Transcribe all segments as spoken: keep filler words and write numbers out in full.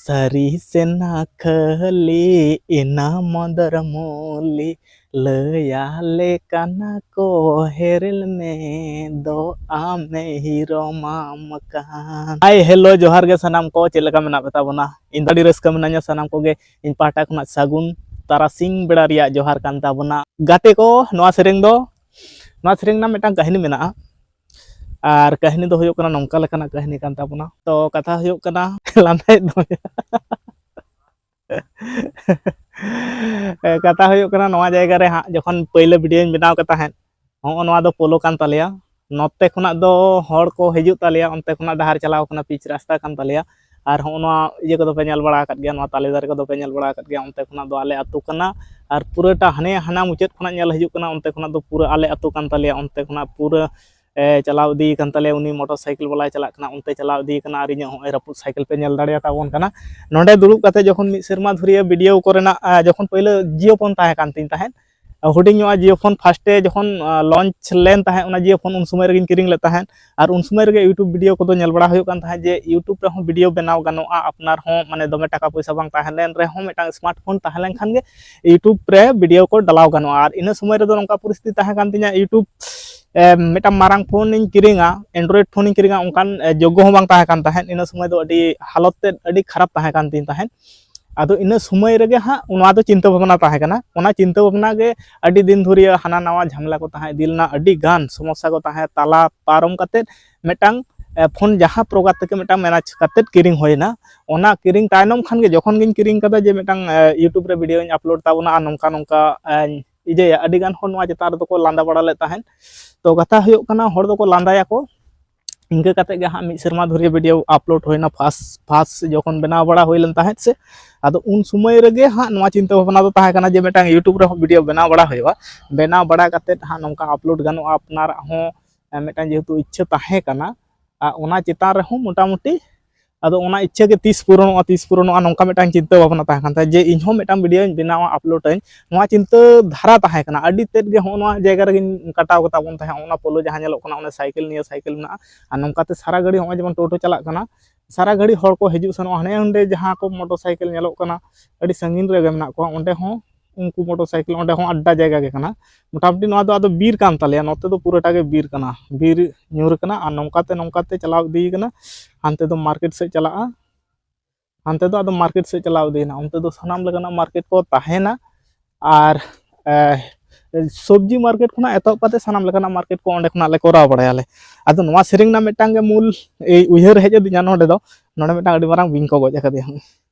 ᱥᱟᱹᱨᱤ ᱥᱮ ᱱᱟᱠᱷᱟᱹᱞᱤ ᱤᱱᱟ ᱢᱚᱫᱚᱨ ᱢᱩᱞᱤ, ᱞᱟᱹᱭᱟᱞᱮ ᱠᱟᱱᱟ ᱠᱚ ᱦᱮᱨᱮᱞ ᱢᱮ ᱫᱚ ᱟᱢᱮ ᱦᱤᱨᱚᱢᱟᱢ ᱠᱟᱱ᱾ ᱦᱟᱭ, ᱦᱮᱞᱳ, ᱡᱚᱦᱟᱨ ᱜᱮ ᱥᱟᱱᱟᱢ ᱠᱚ, ᱪᱮᱫ ᱞᱮᱠᱟ ᱢᱮᱱᱟᱜ ᱯᱮ ᱛᱟᱵᱚᱱᱟ? ᱤᱧ ᱫᱚ ᱟᱹᱰᱤ ᱨᱟᱹᱥᱠᱟᱹ ᱢᱮᱱᱟᱹᱧᱟ ᱥᱟᱱᱟᱢ ᱠᱚᱜᱮ᱾ ᱤᱧ ᱯᱟᱦᱴᱟ ᱠᱷᱚᱱᱟᱜ ᱥᱟᱹᱜᱩᱱ ᱛᱟᱨᱟᱥᱤᱧ ᱵᱮᱲᱟ ᱨᱮᱭᱟᱜ ᱡᱚᱦᱟᱨ ᱠᱟᱱ ᱛᱟᱵᱚᱱᱟ᱾ ᱜᱟᱛᱮ ᱠᱚ, ᱱᱚᱣᱟ ᱥᱮᱨᱮᱧ ᱫᱚ, ᱱᱚᱣᱟ ᱥᱮᱨᱮᱧ ᱨᱮᱱᱟᱜ ᱢᱤᱫᱴᱟᱝ ᱠᱟᱹᱦᱱᱤ ᱢᱮᱱᱟᱜᱼᱟ᱾ ᱟᱨ ᱠᱟᱹᱦᱱᱤ ᱫᱚ ᱦᱩᱭᱩᱜ ᱠᱟᱱᱟ, ᱱᱚᱝᱠᱟ ᱞᱮᱠᱟᱱᱟᱜ ᱠᱟᱹᱦᱱᱤ ᱠᱟᱱ ᱛᱟᱵᱚᱱᱟ᱾ ᱛᱚ ᱠᱟᱛᱷᱟ ᱦᱩᱭᱩᱜ ᱠᱟᱱᱟ, ᱞᱟᱸᱫᱟᱭᱮᱫ ᱫᱚ ᱠᱟᱛᱷᱟ ᱦᱩᱭᱩᱜ ᱠᱟᱱᱟ, ᱱᱚᱣᱟ ᱡᱟᱭᱜᱟ ᱨᱮ ᱦᱟᱸᱜ ᱡᱚᱠᱷᱚᱱ ᱯᱳᱭᱞᱳ ᱵᱷᱤᱰᱤᱭᱳᱧ ᱵᱮᱱᱟᱣ ᱠᱮᱫ ᱛᱟᱦᱮᱸᱫ, ᱦᱚᱸᱜᱼᱚ ᱱᱚᱣᱟ ᱫᱚ ᱯᱳᱞᱳ ᱠᱟᱱ ᱛᱟᱞᱮᱭᱟ᱾ ᱱᱚᱛᱮ ᱠᱷᱚᱱᱟᱜ ᱫᱚ ᱦᱚᱲ ᱠᱚ ᱦᱤᱡᱩᱜ ᱛᱟᱞᱮᱭᱟ, ᱚᱱᱛᱮ ᱠᱷᱚᱱᱟᱜ ᱰᱟᱦᱟᱨ ᱪᱟᱞᱟᱣ ᱠᱟᱱᱟ, ᱯᱤᱪ ᱨᱟᱥᱛᱟ ᱠᱟᱱ ᱛᱟᱞᱮᱭᱟ᱾ ᱟᱨ ᱦᱚᱸᱜᱼᱚ ᱱᱚᱣᱟ ᱤᱭᱟᱹ ᱠᱚᱫᱚ ᱯᱮ ᱧᱮᱞ ᱵᱟᱲᱟ ᱟᱠᱟᱫ ᱜᱮᱭᱟ, ᱱᱚᱣᱟ ᱛᱟᱞᱮ ᱫᱟᱨᱮ ᱠᱚᱫᱚ ᱯᱮ ᱧᱮᱞ ᱵᱟᱲᱟ ᱟᱠᱟᱫ ᱜᱮᱭᱟ᱾ ᱚᱱᱛᱮ ᱠᱷᱚᱱᱟᱜ ᱫᱚ ᱟᱞᱮ ᱟᱹᱛᱩ ᱠᱟᱱᱟ, ᱟᱨ ᱯᱩᱨᱟᱹᱴᱟ ᱦᱟᱱᱮ ᱦᱟᱱᱟ ᱢᱩᱪᱟᱹᱫ ᱠᱷᱚᱱᱟᱜ ᱧᱮᱞ ᱦᱤᱡᱩᱜ ᱠᱟᱱᱟ, ᱚᱱᱛᱮ ᱠᱷᱚᱱᱟᱜ ᱫᱚ ᱯᱩᱨᱟᱹ ᱟᱞᱮ ᱟᱹᱛᱩ ᱠᱟᱱ ᱛᱟᱞᱮᱭᱟ᱾ ᱚᱱᱛᱮ ᱠᱷᱚᱱᱟᱜ ᱯᱩᱨᱟᱹ ᱮ, ᱪᱟᱞᱟᱣ ᱤᱫᱤ ᱠᱟᱱ ᱛᱟᱞᱮᱭᱟ, ᱩᱱᱤ ᱢᱚᱴᱚᱨ ᱥᱟᱭᱠᱮᱞ ᱵᱟᱞᱟᱭ ᱪᱟᱞᱟᱜ ᱠᱟᱱᱟ, ᱚᱱᱛᱮ ᱪᱟᱞᱟᱣ ᱤᱫᱤ ᱠᱟᱱᱟ, ᱟᱨ ᱤᱧᱟᱹᱜ ᱦᱚᱸᱜᱼᱚᱭ ᱨᱟᱹᱯᱩᱫ ᱥᱟᱭᱠᱮᱞ ᱯᱮ ᱧᱮᱞ ᱫᱟᱲᱮᱭᱟᱛᱟ ᱵᱚᱱ ᱠᱟᱱᱟ᱾ ᱱᱚᱸᱰᱮ ᱫᱩᱲᱩᱵ ᱠᱟᱛᱮ ᱡᱚᱠᱷᱚᱱ ᱢᱤᱫ ᱥᱮᱨᱢᱟ ᱫᱷᱩᱨᱤᱭᱟᱹ ᱵᱷᱤᱰᱤᱭᱳ ᱠᱚᱨᱮᱱᱟᱜ, ᱟ, ᱡᱚᱠᱷᱚᱱ ᱯᱳᱭᱞᱳ ᱡᱤᱭᱳ ᱯᱷᱳᱱ ᱛᱟᱦᱮᱸ ᱠᱟᱱ ᱛᱤᱧ ᱛᱟᱦᱮᱸᱫ, ᱦᱩᱰᱤᱧ ᱧᱚᱜᱼᱟ ᱡᱤᱭᱳ ᱯᱷᱳᱱ ᱯᱷᱟᱥᱴᱮ ᱡᱚᱠᱷᱚᱱ, ᱟ, ᱞᱚᱧᱪ ᱞᱮᱱ ᱛᱟᱦᱮᱸᱫ, ᱚᱱᱟ ᱡᱤᱭᱳ ᱯᱷᱳᱱ ᱩᱱ ᱥᱚᱢᱚᱭ ᱨᱮᱜᱤᱧ ᱠᱤᱨᱤᱧ ᱞᱮᱫ ᱛᱟᱦᱮᱸᱫ᱾ ᱟᱨ ᱩᱱ ᱥᱚᱢᱚᱭ ᱨᱮᱜᱮ YouTube ᱵᱷᱤᱰᱤᱭᱳ ᱠᱚᱫᱚ ᱧᱮᱞ ᱵᱟᱲᱟ ᱦᱩᱭᱩᱜ ᱠᱟᱱ ᱛᱟᱦᱮᱸᱫ ᱡᱮ YouTube ᱨᱮᱦᱚᱸ ᱵᱷᱤᱰᱤᱭᱳ ᱵᱮᱱᱟᱣ ᱜᱟᱱᱚᱜᱼᱟ, ᱟᱯᱱᱟᱨ ᱦᱚᱸ, ᱢᱟᱱᱮ, ᱫᱚᱢᱮ ᱴᱟᱠᱟ ᱯᱚᱭᱥᱟ ᱵᱟᱝ ᱛᱟᱦᱮᱸ ᱞᱮᱱ ᱨᱮᱦᱚᱸ ᱢᱤᱫᱴᱟᱝ ᱥᱢᱟᱨᱴ ᱯᱷᱳᱱ ᱛᱟᱦᱮᱸ ᱞᱮᱱᱠᱷᱟᱱ ᱜᱮ YouTube ᱨᱮ ᱵᱷᱤᱰᱤᱭᱳ ᱠᱚ ᱰᱟᱞᱟᱣ ᱜᱟᱱᱚᱜᱼᱟ᱾ ᱟᱨ ᱤᱱᱟᱹ ᱥᱚᱢᱚᱭ ᱨᱮᱫᱚ ᱱᱚᱝᱠᱟ ᱯᱚᱨᱤᱥᱛᱷᱤᱛᱤ ᱛᱟᱦᱮᱸ ᱠᱟᱱ ᱛᱤᱧᱟᱹ, YouTube ᱮ, ᱢᱤᱫᱴᱟᱝ ᱢᱟᱨᱟᱝ ᱯᱷᱳᱱᱤᱧ ᱠᱤᱨᱤᱧᱟ, Android ᱯᱷᱳᱱᱤᱧ ᱠᱤᱨᱤᱧᱟ, ᱚᱱᱠᱟᱱ, ᱮ, ᱡᱳᱜᱽᱜᱚ ᱦᱚᱸ ᱵᱟᱝ ᱛᱟᱦᱮᱸ ᱠᱟᱱ ᱛᱟᱦᱮᱸᱫ᱾ ᱤᱱᱟᱹ ᱥᱚᱢᱚᱭ ᱫᱚ ᱟᱹᱰᱤ ᱦᱟᱞᱚᱛ ᱛᱮᱫ ᱟᱹᱰᱤ ᱠᱷᱟᱨᱟᱯ ᱛᱟᱦᱮᱸ ᱠᱟᱱ ᱛᱤᱧ ᱛᱟᱦᱮᱸᱫ᱾ ᱟᱫᱚ ᱤᱱᱟᱹ ᱥᱚᱢᱚᱭ ᱨᱮᱜᱮ ᱦᱟᱸᱜ ᱱᱚᱣᱟ ᱫᱚ ᱪᱤᱱᱛᱟᱹ ᱵᱷᱟᱵᱽᱱᱟ ᱛᱟᱦᱮᱸ ᱠᱟᱱᱟ᱾ ᱚᱱᱟ ᱪᱤᱱᱛᱟᱹ ᱵᱷᱟᱵᱽᱱᱟ ᱜᱮ ᱟᱹᱰᱤ ᱫᱤᱱ ᱫᱷᱩᱨᱤᱭᱟᱹ ᱦᱟᱱᱟ ᱱᱟᱣᱟ ᱡᱷᱟᱢᱮᱞᱟ ᱠᱚ ᱛᱟᱦᱮᱸ ᱤᱫᱤ ᱞᱮᱱᱟ, ᱟᱹᱰᱤ ᱜᱟᱱ ᱥᱚᱢᱚᱥᱥᱟ ᱠᱚ ᱛᱟᱦᱮᱸ ᱛᱟᱞᱟ ᱯᱟᱨᱚᱢ ᱠᱟᱛᱮᱫ ᱢᱤᱫᱴᱟᱝ, ᱮ, ᱯᱷᱳᱱ ᱡᱟᱦᱟᱸ ᱯᱨᱚᱠᱟᱨ ᱛᱮᱜᱮ ᱢᱤᱫᱴᱟᱝ ᱢᱮᱱᱮᱡᱽ ᱠᱟᱛᱮᱫ ᱠᱤᱨᱤᱧ ᱦᱩᱭᱱᱟ᱾ ᱚᱱᱟ ᱠᱤᱨᱤᱧ ᱛᱟᱭᱱᱚᱢ ᱠᱷᱟᱱ ᱜᱮ ᱡᱚᱠᱷᱚᱱ ᱜᱤᱧ ᱠᱤᱨᱤᱧ ᱠᱟᱫᱟ ᱡᱮ ᱢᱤᱫᱴᱟᱝ, ᱮ, YouTube ᱨᱮ ᱵᱷᱤᱰᱤᱭᱳᱧ ᱟᱯᱞᱳᱰ ᱛᱟᱵᱚᱱᱟ ᱟᱨ ᱱᱚᱝᱠᱟ ᱱᱚᱝᱠᱟ, ᱮ, ᱤᱭᱟᱹᱭᱟ, ᱟᱹᱰᱤ ᱜᱟᱱ ᱦᱚᱲ ᱱᱚᱣᱟ ᱪᱮᱛᱟᱱ ᱨᱮᱫᱚ ᱠᱚ ᱞᱟᱸᱫᱟ ᱵᱟᱲᱟ ᱞᱮᱫ ᱛᱟᱦᱮᱸᱫ᱾ ᱛᱚ ᱠᱟᱛᱷᱟ ᱦᱩᱭᱩᱜ ᱠᱟᱱᱟ, ᱦᱚᱲ ᱫᱚᱠᱚ ᱞᱟᱸᱫᱟᱭᱟᱠᱚ᱾ ᱤᱱᱠᱟᱹ ᱠᱟᱛᱮᱫ ᱜᱮ ᱦᱟᱸᱜ ᱢᱤᱫ ᱥᱮᱨᱢᱟ ᱫᱷᱩᱨᱤᱭᱟᱹ ᱵᱷᱤᱰᱤᱭᱳ ᱟᱯᱞᱳᱰ ᱦᱩᱭᱱᱟ, ᱯᱷᱟᱥᱴ ᱯᱷᱟᱥᱴ ᱡᱚᱠᱷᱚᱱ ᱵᱮᱱᱟᱣ ᱵᱟᱲᱟ ᱦᱩᱭ ᱞᱮᱱ ᱛᱟᱦᱮᱸᱫ ᱥᱮ᱾ ᱟᱫᱚ ᱩᱱ ᱥᱚᱢᱚᱭ ᱨᱮᱜᱮ ᱦᱟᱸᱜ ᱱᱚᱣᱟ ᱪᱤᱱᱛᱟᱹ ᱵᱷᱟᱵᱽᱱᱟ ᱫᱚ ᱛᱟᱦᱮᱸ ᱠᱟᱱᱟ ᱡᱮ ᱢᱤᱫᱴᱟᱝ YouTube ᱨᱮᱦᱚᱸ ᱵᱷᱤᱰᱤᱭᱳ ᱵᱮᱱᱟᱣ ᱵᱟᱲᱟ ᱦᱩᱭᱩᱜᱼᱟ, ᱵᱮᱱᱟᱣ ᱵᱟᱲᱟ ᱠᱟᱛᱮᱫ ᱦᱟᱸᱜ ᱱᱚᱝᱠᱟ ᱟᱯᱞᱳᱰ ᱜᱟᱱᱚᱜᱼᱟ, ᱟᱯᱱᱟᱨᱟᱜ ᱦᱚᱸ, ᱮ, ᱢᱤᱫᱴᱟᱝ ᱡᱮᱦᱮᱛᱩ ᱤᱪᱪᱷᱟᱹ ᱛᱟᱦᱮᱸ ᱠᱟᱱᱟ, ᱟᱨ ᱚᱱᱟ ᱪᱮᱛᱟᱱ ᱨᱮᱦᱚᱸ ᱢᱚᱴᱟᱢᱩᱴᱤ ᱟᱫᱚ ᱚᱱᱟ ᱤᱪᱪᱷᱟᱹ ᱜᱮ ᱛᱤᱥ ᱯᱩᱨᱚᱱᱚᱜᱼᱟ, ᱛᱤᱥ ᱯᱩᱨᱚᱱᱚᱜᱼᱟ, ᱱᱚᱝᱠᱟ ᱢᱤᱫᱴᱟᱝ ᱪᱤᱱᱛᱟᱹ ᱵᱷᱟᱵᱽᱱᱟ ᱛᱟᱦᱮᱸ ᱠᱟᱱ ᱛᱟᱭᱟ ᱡᱮ ᱤᱧ ᱦᱚᱸ ᱢᱤᱫᱴᱟᱝ ᱵᱷᱤᱰᱤᱭᱳᱧ ᱵᱮᱱᱟᱣᱟ, ᱟᱯᱞᱳᱰᱟᱹᱧ᱾ ᱱᱚᱣᱟ ᱪᱤᱱᱛᱟᱹ ᱫᱷᱟᱨᱟ ᱛᱟᱦᱮᱸ ᱠᱟᱱᱟ, ᱟᱹᱰᱤ ᱛᱮᱫ ᱜᱮ ᱦᱚᱸᱜᱼᱚ ᱱᱚᱣᱟ ᱡᱟᱭᱜᱟ ᱨᱮᱜᱮᱧ ᱠᱟᱴᱟᱣ ᱠᱟᱛᱟ ᱵᱚᱱ ᱛᱟᱦᱮᱸᱫ᱾ ᱚᱱᱟ ᱯᱳᱞᱳ ᱡᱟᱦᱟᱸ ᱧᱮᱞᱚᱜ ᱠᱟᱱᱟ, ᱚᱱᱟ ᱥᱟᱭᱠᱮᱞ ᱱᱤᱭᱟᱹ ᱥᱟᱭᱠᱮᱞ ᱢᱮᱱᱟᱜᱼᱟ, ᱟᱨ ᱱᱚᱝᱠᱟᱛᱮ ᱥᱟᱨᱟ ᱜᱷᱟᱹᱲᱤ ᱦᱚᱸᱜᱼᱚᱭ ᱡᱮᱢᱚᱱ ᱴᱳᱴᱳ ᱪᱟᱞᱟᱜ ᱠᱟᱱᱟ, ᱥᱟᱨᱟ ᱜᱷᱟᱹᱲᱤ ᱦᱚᱲ ᱠᱚ ᱦᱤᱡᱩᱜ ᱥᱮᱱᱚᱜᱼᱟ, ᱦᱟᱸᱰᱮ ᱱᱚᱸᱰᱮ ᱡᱟᱦᱟᱸ ᱠᱚ ᱢᱚᱴᱚᱨ ᱥᱟᱭᱠᱮᱞ ᱧᱮᱞᱚᱜ ᱠᱟᱱᱟ, ᱟᱹᱰᱤ ᱥᱟᱺᱜᱤᱧ ᱨᱮᱜᱮ ᱢᱮᱱᱟᱜ ᱠᱚᱣᱟ, ᱚᱸᱰᱮ ᱦᱚᱸ ᱩᱱᱠᱩ ᱢᱚᱴᱚᱨ ᱥᱟᱭᱠᱮᱞ, ᱚᱸᱰᱮ ᱦᱚᱸ ᱟᱰᱰᱟ ᱡᱟᱭᱜᱟ ᱜᱮ ᱠᱟᱱᱟ᱾ ᱢᱚᱴᱟᱢᱩᱴᱤ ᱱᱚᱣᱟ ᱫᱚ ᱟᱫᱚ ᱵᱤᱨ ᱠᱟᱱ ᱛᱟᱞᱮᱭᱟ, ᱱᱚᱛᱮ ᱫᱚ ᱯᱩᱨᱟᱹᱴᱟ ᱜᱮ ᱵᱤᱨ ᱠᱟᱱᱟ, ᱵᱤᱨ ᱧᱩᱨ ᱠᱟᱱᱟ᱾ ᱟᱨ ᱱᱚᱝᱠᱟᱛᱮ ᱱᱚᱝᱠᱟᱛᱮ ᱪᱟᱞᱟᱣ ᱤᱫᱤ ᱠᱟᱱᱟ, ᱦᱟᱱᱛᱮ ᱫᱚ ᱢᱟᱨᱠᱮᱴ ᱥᱮᱫ ᱪᱟᱞᱟᱜᱼᱟ, ᱦᱟᱱᱛᱮ ᱫᱚ ᱟᱫᱚ ᱢᱟᱨᱠᱮᱴ ᱥᱮᱫ ᱪᱟᱞᱟᱣ ᱤᱫᱤᱭᱮᱱᱟ, ᱚᱱᱛᱮ ᱫᱚ ᱥᱟᱱᱟᱢ ᱞᱮᱠᱟᱱᱟᱜ ᱢᱟᱨᱠᱮᱴ ᱠᱚ ᱛᱟᱦᱮᱱᱟ᱾ ᱟᱨ ᱮ, ᱥᱚᱵᱽᱡᱤ ᱢᱟᱨᱠᱮᱴ ᱠᱷᱚᱱᱟᱜ ᱮᱛᱚᱦᱚᱵ ᱠᱟᱛᱮ ᱥᱟᱱᱟᱢ ᱞᱮᱠᱟᱱᱟᱜ ᱢᱟᱨᱠᱮᱴ ᱠᱚ ᱚᱸᱰᱮ ᱠᱷᱚᱱᱟᱜ ᱞᱮ ᱠᱚᱨᱟᱣ ᱵᱟᱲᱟᱭᱟᱞᱮ᱾ ᱟᱫᱚ ᱱᱚᱣᱟ ᱥᱮᱨᱮᱧ ᱨᱮᱱᱟᱜ ᱢᱤᱫᱴᱟᱝ ᱜᱮ ᱢᱩᱞ ᱮᱭ ᱩᱭᱦᱟᱹᱨ ᱦᱮᱡ ᱟᱹᱫᱤᱧᱟ, ᱱᱚᱰᱮ ᱫᱚ ᱱᱚᱰᱮ ᱢᱤᱫᱴᱟᱝ ᱟᱹᱰᱤ ᱢᱟᱨᱟᱝ ᱵᱤᱧ ᱠᱚ ᱜᱚᱡ ᱟᱠᱟᱫᱮᱭᱟ,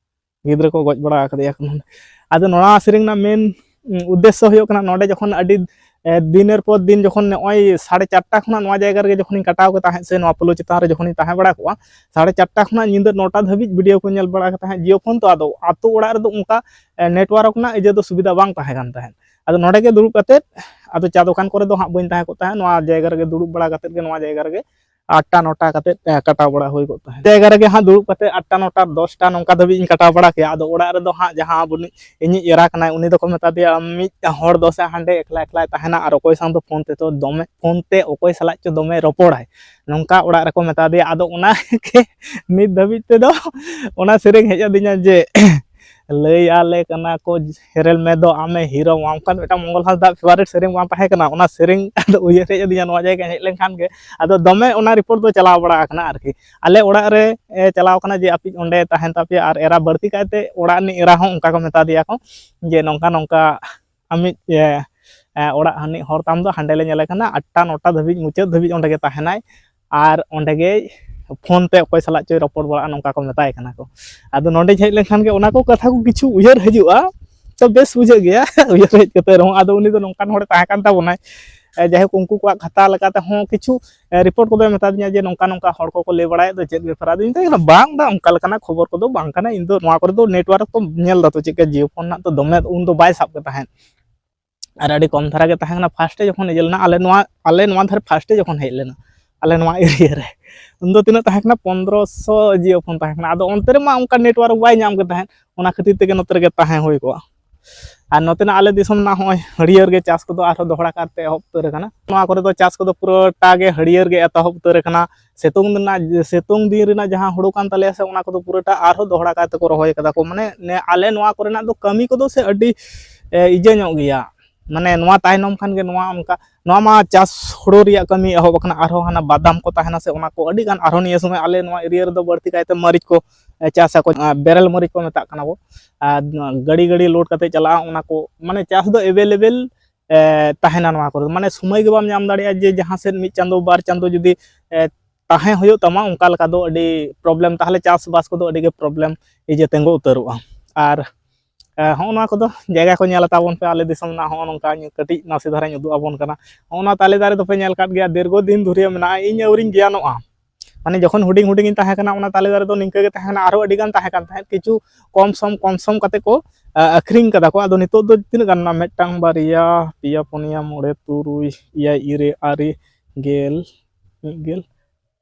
ᱜᱤᱫᱽᱨᱟᱹ ᱠᱚ ᱜᱚᱡ ᱵᱟᱲᱟ ᱟᱠᱟᱫᱮᱭᱟ ᱠᱚ ᱱᱚᱰᱮ᱾ ᱟᱫᱚ ᱱᱚᱣᱟ ᱥᱮᱨᱮᱧ ᱨᱮᱱᱟᱜ ᱢᱮᱱ ᱩᱫᱽᱫᱮᱥᱥᱚ ᱦᱩᱭᱩᱜ ᱠᱟᱱᱟ, ᱱᱚᱰᱮ ᱡᱚᱠᱷᱚᱱ ᱟᱹᱰᱤ ᱮ, ᱫᱤᱱᱮᱨ ᱯᱚᱨ ᱫᱤᱱ ᱡᱚᱠᱷᱚᱱ ᱱᱚᱜᱼᱚᱭ ᱥᱟᱲᱮ ᱪᱟᱨᱴᱟ ᱠᱷᱚᱱᱟᱜ ᱱᱚᱣᱟ ᱡᱟᱭᱜᱟ ᱨᱮᱜᱮ ᱡᱚᱠᱷᱚᱱᱤᱧ ᱠᱟᱴᱟᱣ ᱠᱚ ᱛᱟᱦᱮᱸᱫ ᱥᱮ ᱱᱚᱣᱟ ᱯᱳᱞᱳ ᱪᱮᱛᱟᱱ ᱨᱮ ᱡᱚᱠᱷᱚᱱᱤᱧ ᱛᱟᱦᱮᱸ ᱵᱟᱲᱟ ᱠᱚᱜᱼᱟ, ᱥᱟᱲᱮ ᱪᱟᱨᱴᱟ ᱠᱷᱚᱱᱟᱜ ᱧᱤᱫᱟᱹ ᱱᱚᱴᱟ ᱫᱷᱟᱹᱵᱤᱡ ᱵᱷᱤᱰᱤᱭᱳ ᱠᱚ ᱧᱮᱞ ᱵᱟᱲᱟ ᱠᱟᱜ ᱛᱟᱦᱮᱸᱫ ᱡᱤᱭᱳ ᱯᱷᱳᱱ ᱛᱚ᱾ ᱟᱫᱚ ᱟᱛᱳ ᱚᱲᱟᱜ ᱨᱮᱫᱚ ᱚᱱᱠᱟ ᱮ, ᱱᱮᱴᱣᱟᱨᱠ ᱨᱮᱱᱟᱜ ᱤᱭᱟᱹ ᱫᱚ ᱥᱩᱵᱤᱫᱷᱟ ᱵᱟᱝ ᱛᱟᱦᱮᱸ ᱠᱟᱱ ᱛᱟᱦᱮᱸᱫ᱾ ᱟᱫᱚ ᱱᱚᱰᱮ ᱜᱮ ᱫᱩᱲᱩᱵ ᱠᱟᱛᱮᱫ, ᱟᱫᱚ ᱪᱟ ᱫᱚᱠᱟᱱ ᱠᱚᱨᱮ ᱫᱚ ᱦᱟᱸᱜ ᱵᱟᱹᱧ ᱛᱟᱦᱮᱸ ᱠᱚᱜ ᱛᱟᱦᱮᱸᱫ, ᱱᱚᱣᱟ ᱡᱟᱭᱜᱟ ᱨᱮᱜᱮ ᱫᱩᱲᱩᱵ ᱵᱟᱲᱟ ᱠᱟᱛᱮᱫ ᱜᱮ ᱱᱚᱣᱟ ᱡᱟᱭᱜᱟ ᱨᱮᱜᱮ ᱟᱴᱴᱟ ᱱᱚᱴᱟ ᱠᱟᱛᱮᱫ ᱮ, ᱠᱟᱴᱟᱣ ᱵᱟᱲᱟ ᱦᱩᱭ ᱠᱚᱜ ᱛᱟᱦᱮᱸᱫ᱾ ᱡᱟᱭᱜᱟ ᱨᱮᱜᱮ ᱦᱟᱸᱜ ᱫᱩᱲᱩᱵ ᱠᱟᱛᱮᱫ ᱟᱴᱴᱟ ᱱᱚᱴᱟ ᱫᱚᱥᱴᱟ ᱱᱚᱝᱠᱟ ᱫᱷᱟᱹᱵᱤᱡ ᱤᱧ ᱠᱟᱴᱟᱣ ᱵᱟᱲᱟ ᱠᱮᱭᱟ᱾ ᱟᱫᱚ ᱚᱲᱟᱜ ᱨᱮᱫᱚ ᱦᱟᱸᱜ ᱡᱟᱦᱟᱸ ᱵᱚᱱ ᱤᱧᱤᱡ ᱮᱨᱟ ᱠᱟᱱᱟᱭ, ᱩᱱᱤ ᱫᱚᱠᱚ ᱢᱮᱛᱟ ᱫᱮᱭᱟ, "ᱟᱢᱤᱡ ᱦᱚᱲ ᱫᱚ ᱥᱮ ᱦᱟᱸᱰᱮ ᱮᱠᱞᱟ ᱮᱠᱞᱟᱭ ᱛᱟᱦᱮᱱᱟ ᱟᱨ ᱚᱠᱚᱭ ᱥᱟᱶ ᱫᱚ ᱯᱷᱳᱱ ᱛᱮᱫᱚ ᱫᱚᱢᱮ, ᱯᱷᱳᱱ ᱛᱮ ᱚᱠᱚᱭ ᱥᱟᱞᱟᱜ ᱪᱚ ᱫᱚᱢᱮ ᱨᱚᱯᱚᱲᱟᱭ", ᱱᱚᱝᱠᱟ ᱚᱲᱟᱜ ᱨᱮᱠᱚ ᱢᱮᱛᱟ ᱫᱮᱭᱟ᱾ ᱟᱫᱚ ᱚᱱᱟ ᱜᱮ ᱱᱤᱛ ᱫᱷᱟᱹᱵᱤᱡ ᱛᱮᱫᱚ ᱚᱱᱟ ᱥᱮᱨᱮᱧ ᱦᱮᱡ ᱟᱹᱫᱤᱧᱟ ᱡᱮ, "ᱞᱟᱹᱭ ᱟᱞᱮ ᱠᱟᱱᱟ ᱠᱚ ᱦᱮᱨᱮᱞ ᱢᱮ ᱫᱚ ᱟᱢᱮ ᱦᱤᱨᱚᱢ", ᱚᱱᱠᱟᱱ ᱢᱤᱫᱴᱟᱝ ᱢᱚᱝᱜᱚᱞ ᱦᱟᱸᱥᱫᱟᱜ ᱯᱷᱮᱵᱟᱨᱤᱴ ᱥᱮᱨᱮᱧ ᱵᱟᱝ ᱛᱟᱦᱮᱸ ᱠᱟᱱᱟ᱾ ᱚᱱᱟ ᱥᱮᱨᱮᱧ ᱟᱫᱚ ᱩᱭᱦᱟᱹᱨ ᱦᱮᱡ ᱟᱹᱫᱤᱧᱟ ᱱᱚᱣᱟ ᱡᱟᱭᱜᱟ ᱦᱮᱡ ᱞᱮᱱᱠᱷᱟᱱ ᱜᱮ᱾ ᱟᱫᱚ ᱫᱚᱢᱮ ᱚᱱᱟ ᱨᱤᱯᱳᱨᱴ ᱫᱚ ᱪᱟᱞᱟᱣ ᱵᱟᱲᱟ ᱟᱠᱟᱱᱟ ᱟᱨᱠᱤ᱾ ᱟᱞᱮ ᱚᱲᱟᱜ ᱨᱮ ᱮ, ᱪᱟᱞᱟᱣ ᱠᱟᱱᱟ ᱡᱮ ᱟᱯᱮᱭᱤᱡ ᱚᱸᱰᱮ ᱛᱟᱦᱮᱱ ᱛᱟᱯᱮᱭᱟ, ᱟᱨ ᱮᱨᱟ, ᱵᱟᱹᱲᱛᱤ ᱠᱟᱭᱛᱮ ᱚᱲᱟᱜ ᱨᱤᱱᱤᱡ ᱮᱨᱟ ᱦᱚᱸ ᱚᱱᱠᱟ ᱠᱚ ᱢᱮᱛᱟ ᱫᱮᱭᱟ ᱠᱚ ᱡᱮ ᱱᱚᱝᱠᱟ ᱱᱚᱝᱠᱟ ᱟᱢᱤᱡ ᱮ, ᱮ, ᱚᱲᱟᱜ ᱦᱟᱹᱱᱤᱡ ᱦᱚᱲ ᱛᱟᱢ ᱫᱚ ᱦᱟᱸᱰᱮ ᱞᱮ ᱧᱮᱞᱮ ᱠᱟᱱᱟ, ᱟᱴᱴᱟ ᱱᱚᱴᱟ ᱫᱷᱟᱹᱵᱤᱡ, ᱢᱩᱪᱟᱹᱫ ᱫᱷᱟᱹᱵᱤᱡ ᱚᱸᱰᱮ ᱜᱮ ᱛᱟᱦᱮᱱᱟᱭ, ᱟᱨ ᱚᱸᱰᱮ ᱜᱮ ᱯᱷᱳᱱ ᱛᱮ ᱚᱠᱚᱭ ᱥᱟᱞᱟᱜ ᱪᱚᱭ ᱨᱚᱯᱚᱲ ᱵᱟᱲᱟᱜᱼᱟ, ᱱᱚᱝᱠᱟ ᱠᱚ ᱢᱮᱛᱟᱭ ᱠᱟᱱᱟ ᱠᱚ᱾ ᱟᱫᱚ ᱱᱚᱰᱮᱧ ᱦᱮᱡ ᱞᱮᱱᱠᱷᱟᱱ ᱜᱮ ᱚᱱᱟ ᱠᱚ ᱠᱟᱛᱷᱟ ᱠᱚ ᱠᱤᱪᱷᱩ ᱩᱭᱦᱟᱹᱨ ᱦᱤᱡᱩᱜᱼᱟ, ᱛᱚ ᱵᱮᱥ ᱵᱩᱡᱷᱟᱹᱜ ᱜᱮᱭᱟ ᱩᱭᱦᱟᱹᱨ ᱦᱮᱡ ᱠᱟᱛᱮ ᱨᱮᱦᱚᱸ᱾ ᱟᱫᱚ ᱩᱱᱤ ᱫᱚ ᱱᱚᱝᱠᱟᱱ ᱦᱚᱲᱮ ᱛᱟᱦᱮᱸ ᱠᱟᱱ ᱛᱟᱵᱚᱱᱟᱭ, ᱮ, ᱡᱟᱭᱦᱳᱠ, ᱩᱱᱠᱩ ᱠᱚᱣᱟᱜ ᱠᱷᱟᱛᱟ ᱞᱮᱠᱟᱛᱮ ᱦᱚᱸ ᱠᱤᱪᱷᱩ ᱮ, ᱨᱤᱯᱳᱨᱴ ᱠᱚᱫᱚᱭ ᱢᱮᱛᱟ ᱫᱤᱧᱟ ᱡᱮ ᱱᱚᱝᱠᱟ ᱱᱚᱝᱠᱟ ᱦᱚᱲ ᱠᱚᱠᱚ ᱞᱟᱹᱭ ᱵᱟᱲᱟᱭᱮᱫ ᱫᱚ, ᱪᱮᱫ ᱵᱮᱯᱟᱨ? ᱟᱫᱚᱧ ᱢᱮᱛᱟᱭ ᱠᱟᱱᱟ, "ᱵᱟᱝ ᱫᱟ, ᱚᱱᱠᱟ ᱞᱮᱠᱟᱱᱟᱜ ᱠᱷᱚᱵᱚᱨ ᱠᱚᱫᱚ ᱵᱟᱝ ᱠᱟᱱᱟ, ᱤᱧ ᱫᱚ ᱱᱚᱣᱟ ᱠᱚᱨᱮ ᱫᱚ ᱱᱮᱴᱣᱟᱨᱠ ᱛᱚ ᱧᱮᱞ ᱫᱟᱛᱚ ᱪᱮᱫ ᱞᱮᱠᱟ, ᱡᱤᱭᱳ ᱯᱷᱳᱱ ᱨᱮᱱᱟᱜ ᱛᱚ ᱫᱚᱢᱮ ᱩᱱ ᱫᱚ ᱵᱟᱭ ᱥᱟᱵ ᱠᱮᱫ ᱛᱟᱦᱮᱸᱫ, ᱟᱨ ᱟᱹᱰᱤ ᱠᱚᱢ ᱫᱷᱟᱨᱟ ᱜᱮ ᱛᱟᱦᱮᱸ ᱠᱟᱱᱟ ᱯᱷᱟᱥᱴᱮ ᱡᱚᱠᱷᱚᱱ ᱤᱭᱟᱹ ᱞᱮᱱᱟ, ᱟᱞᱮ ᱱᱚᱣᱟ, ᱟᱞᱮ ᱱᱚᱣᱟ ᱫᱷᱟᱨᱮ ᱯᱷᱟᱥᱴᱮ ᱡᱚᱠᱷᱚᱱ ᱦᱮᱡ ᱞᱮᱱᱟ, ᱟᱞᱮ ᱱᱚᱣᱟ ᱮᱨᱤᱭᱟ ᱨᱮ, ᱩᱱᱫᱚ ᱛᱤᱱᱟᱹᱜ ᱛᱟᱦᱮᱸ ᱠᱟᱱᱟ? ᱯᱚᱱᱫᱽᱨᱚᱥᱚ ᱡᱤᱭᱳ ᱯᱷᱳᱱ ᱛᱟᱦᱮᱸ ᱠᱟᱱᱟ᱾ ᱟᱫᱚ ᱚᱱᱛᱮ ᱨᱮᱢᱟ ᱚᱱᱠᱟ ᱱᱮᱴᱣᱟᱨᱠ ᱵᱟᱭ ᱧᱟᱢ ᱜᱮ ᱛᱟᱦᱮᱸᱫ, ᱚᱱᱟ ᱠᱷᱟᱹᱛᱤᱨ ᱛᱮᱜᱮ ᱱᱚᱛᱮ ᱨᱮᱜᱮ ᱛᱟᱦᱮᱸ ᱦᱩᱭ ᱠᱚᱜᱼᱟ᱾ ᱟᱨ ᱱᱚᱛᱮᱱᱟᱜ ᱟᱞᱮ ᱫᱤᱥᱚᱢ ᱨᱮᱱᱟᱜ ᱦᱚᱸᱜᱼᱚᱭ ᱦᱟᱹᱨᱭᱟᱹᱲ ᱜᱮ ᱪᱟᱥ ᱠᱚᱫᱚ ᱟᱨᱦᱚᱸ ᱫᱚᱦᱲᱟ ᱠᱟᱨᱛᱮ ᱮᱦᱚᱵ ᱩᱛᱟᱹᱨ ᱟᱠᱟᱱᱟ᱾ ᱱᱚᱣᱟ ᱠᱚᱨᱮ ᱫᱚ ᱪᱟᱥ ᱠᱚᱫᱚ ᱯᱩᱨᱟᱹᱴᱟ ᱜᱮ ᱦᱟᱹᱨᱭᱟᱹᱲ ᱜᱮ ᱮᱛᱚᱦᱚᱵ ᱩᱛᱟᱹᱨ ᱟᱠᱟᱱᱟ᱾ ᱥᱤᱛᱩᱝ ᱨᱮᱱᱟᱜ, ᱥᱤᱛᱩᱝ ᱫᱤᱱ ᱨᱮᱱᱟᱜ ᱡᱟᱦᱟᱸ ᱦᱩᱲᱩ ᱠᱟᱱ ᱛᱟᱞᱮᱭᱟ ᱥᱮ, ᱚᱱᱟ ᱠᱚᱫᱚ ᱯᱩᱨᱟᱹᱴᱟ ᱟᱨᱦᱚᱸ ᱫᱚᱦᱲᱟ ᱠᱟᱭ ᱛᱮᱠᱚ ᱨᱚᱦᱚᱭ ᱠᱟᱫᱟ ᱠᱚ᱾ ᱢᱟᱱᱮ ᱱᱮ-, ᱟᱞᱮ ᱱᱚᱣᱟ ᱠᱚᱨᱮᱱᱟᱜ ᱫᱚ ᱠᱟᱹᱢᱤ ᱠᱚᱫᱚ ᱥᱮ ᱟᱹᱰᱤ, ᱮ, ᱤᱡᱟᱹ ᱧᱚᱜ ᱜᱮᱭᱟ᱾ ᱢᱟᱱᱮ ᱱᱚᱣᱟ ᱛᱟᱭᱱᱚᱢ ᱠᱷᱟᱱ ᱜᱮ ᱱᱚᱣᱟ ᱚᱱᱠᱟ, ᱱᱚᱣᱟ ᱢᱟ ᱪᱟᱥ ᱦᱩᱲᱩ ᱨᱮᱭᱟᱜ ᱠᱟᱹᱢᱤ ᱮᱦᱚᱵ ᱟᱠᱟᱱᱟ, ᱟᱨᱦᱚᱸ ᱦᱟᱱᱟ ᱵᱟᱫᱟᱢ ᱠᱚ ᱛᱟᱦᱮᱱᱟ ᱥᱮ, ᱚᱱᱟ ᱠᱚ ᱟᱹᱰᱤ ᱜᱟᱱ᱾ ᱟᱨᱦᱚᱸ ᱱᱤᱭᱟᱹ ᱥᱚᱢᱚᱭ ᱟᱞᱮ ᱱᱚᱣᱟ ᱮᱨᱤᱭᱟ ᱨᱮᱫᱚ ᱵᱟᱹᱲᱛᱤ ᱠᱟᱭᱛᱮ ᱢᱟᱹᱨᱤᱪ ᱠᱚ, ᱮ, ᱪᱟᱥ ᱟᱠᱚ, ᱟ, ᱵᱮᱨᱮᱞ ᱢᱟᱹᱨᱤᱪ ᱠᱚ ᱢᱮᱛᱟᱜ ᱠᱟᱱᱟ ᱠᱚ᱾ ᱟᱨ ᱱᱚᱣᱟ ᱜᱟᱹᱰᱤ ᱜᱟᱹᱰᱤ ᱞᱳᱰ ᱠᱟᱛᱮ ᱪᱟᱞᱟᱜᱼᱟ, ᱚᱱᱟ ᱠᱚ, ᱢᱟᱱᱮ ᱪᱟᱥ ᱫᱚ ᱮᱵᱮᱞᱮᱵᱮᱞ, ᱮ, ᱛᱟᱦᱮᱱᱟ ᱱᱚᱣᱟ ᱠᱚᱨᱮ᱾ ᱢᱟᱱᱮ ᱥᱚᱢᱚᱭ ᱜᱮ ᱵᱟᱢ ᱧᱟᱢ ᱫᱟᱲᱮᱭᱟᱜᱼᱟ ᱡᱮ ᱡᱟᱦᱟᱸ ᱥᱮᱫ ᱢᱤᱫ ᱪᱟᱸᱫᱚ ᱵᱟᱨ ᱪᱟᱸᱫᱚ ᱡᱩᱫᱤ, ᱮ, ᱛᱟᱦᱮᱸ ᱦᱩᱭᱩᱜ ᱛᱟᱢᱟ, ᱚᱱᱠᱟ ᱞᱮᱠᱟ ᱫᱚ ᱟᱹᱰᱤ ᱯᱨᱚᱵᱞᱮᱢ᱾ ᱛᱟᱦᱚᱞᱮ ᱪᱟᱥᱵᱟᱥ ᱠᱚᱫᱚ ᱟᱹᱰᱤ ᱜᱮ ᱯᱨᱚᱵᱞᱮᱢ ᱤᱭᱟᱹ ᱛᱤᱸᱜᱩ ᱩᱛᱟᱹᱨᱚᱜᱼᱟ᱾ ᱟᱨ, ᱮ, ᱦᱚᱸᱜᱼᱚ ᱱᱚᱣᱟ ᱠᱚᱫᱚ ᱡᱟᱭᱜᱟ ᱠᱚ ᱧᱮᱞ ᱛᱟᱵᱚᱱ ᱯᱮ, ᱟᱞᱮ ᱫᱤᱥᱚᱢ ᱨᱮᱱᱟᱜ ᱦᱚᱸᱜᱼᱚ ᱱᱚᱝᱠᱟ ᱠᱟᱹᱴᱤᱡ ᱱᱟᱥᱮ ᱫᱷᱟᱨᱟᱧ ᱩᱫᱩᱜ ᱟᱵᱚᱱ ᱠᱟᱱᱟ᱾ ᱦᱚᱸᱜᱼᱚ ᱱᱚᱣᱟ ᱛᱟᱞᱮ ᱫᱟᱨᱮ ᱫᱚᱯᱮ ᱧᱮᱞ ᱠᱟᱫ ᱜᱮᱭᱟ, ᱫᱤᱨᱜᱷᱚ ᱫᱤᱱ ᱫᱷᱩᱨᱤᱭᱟᱹ ᱢᱮᱱᱟᱜᱼᱟ, ᱤᱧ ᱟᱹᱣᱨᱤᱧ ᱜᱮᱭᱟᱱᱚᱜᱼᱟ᱾ ᱢᱟᱱᱮ ᱡᱚᱠᱷᱚᱱ ᱦᱩᱰᱤᱧ ᱦᱩᱰᱤᱧ ᱤᱧ ᱛᱟᱦᱮᱸ ᱠᱟᱱᱟ, ᱚᱱᱟ ᱛᱟᱞᱮ ᱫᱟᱨᱮ ᱫᱚ ᱱᱤᱝᱠᱟᱹ ᱜᱮ ᱛᱟᱦᱮᱸ ᱠᱟᱱᱟ, ᱟᱨᱦᱚᱸ ᱟᱹᱰᱤ ᱜᱟᱱ ᱛᱟᱦᱮᱸ ᱠᱟᱱ ᱛᱟᱦᱮᱸᱫ, ᱠᱤᱪᱷᱩ ᱠᱚᱢ ᱥᱚᱢ ᱠᱚᱢ ᱥᱚᱢ ᱠᱟᱛᱮ ᱠᱚ, ᱟ, ᱟᱹᱠᱷᱨᱤᱧ ᱠᱟᱫᱟ ᱠᱚ᱾ ᱟᱫᱚ ᱱᱤᱛᱚᱜ ᱫᱚ ᱛᱤᱱᱟᱹᱜ ᱜᱟᱱ ᱢᱮᱱᱟᱜᱼᱟ? ᱢᱤᱫᱴᱟᱝ, ᱵᱟᱨᱭᱟ, ᱯᱮᱭᱟ, ᱯᱩᱱᱭᱟ, ᱢᱚᱬᱮ, ᱛᱩᱨᱩᱭ, ᱮᱭᱟᱭ, ᱤᱨᱟᱹᱞ, ᱟᱨᱮ, ᱜᱮᱞ, ᱢᱤᱫ ᱜᱮᱞ,